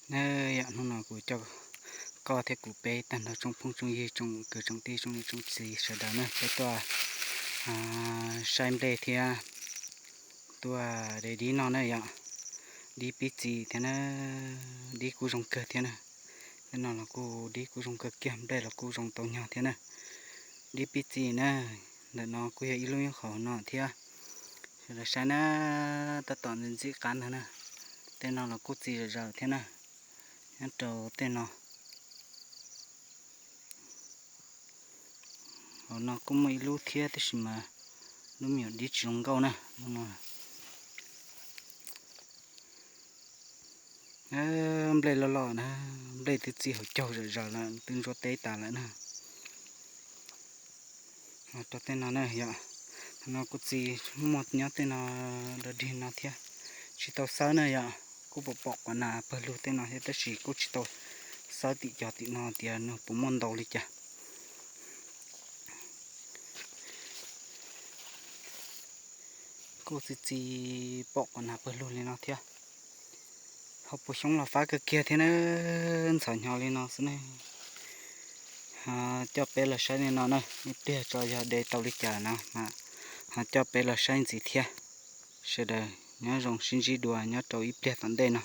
Yog hnub no kuv coj koj thiab kuv peb tag nrho tsoom phooj tsoom ywg tsoom kwv tsoom tij tsoom niam tsoom txiv sawv daws na peb tuaj saib nplej thiab tuaj de dib noj na yom. Dib pib txi thiab na, dib kuj zoo kawg thiab na. Tej no los kuj dib kuj zoo kawg kiag, nplej los kuj zoo tau nyog thiab na. Dib pib txi na, ntawm no kuj yog ib lub nyob hauv no thiab. Sawv daws saib na, tab tom ntxim ntxim qab ntag na. Tej no los kuj txi zom zaws thiab na. Nyob rau tej no, hauv no kuj muaj ib lub thiab tab sis mas lub me nyuam dib tsis zoo nkauj na. Nplej loj loj na, nplej twb txi hauv caug zom zaws lawm, twb ntsuab teb tas lawm na. Rau tej no na yom, no kuj txi muaj nyob tej no dog dig no thiab. Tsis tau xawb na yom, kuj pom pom quas nas pawg lug tej no thiab tab sis kuj tsis tau xawb tim cov tim no tias nws puas muaj ntau li cas. Kuj txi txi pom quas nas pawg lug li no thiab. Ho puas xyoob los fab kawg kiag thiab na, ntxhov hnyo li no xwb ne. Coj peb los saib li no na, ib pliag tso yog de tau li cas no mas ho coj peb los saib ntxiv thiab. Sawv daws nyob zoo sib ntsib dua nyob rau ib pliag tom ntej no.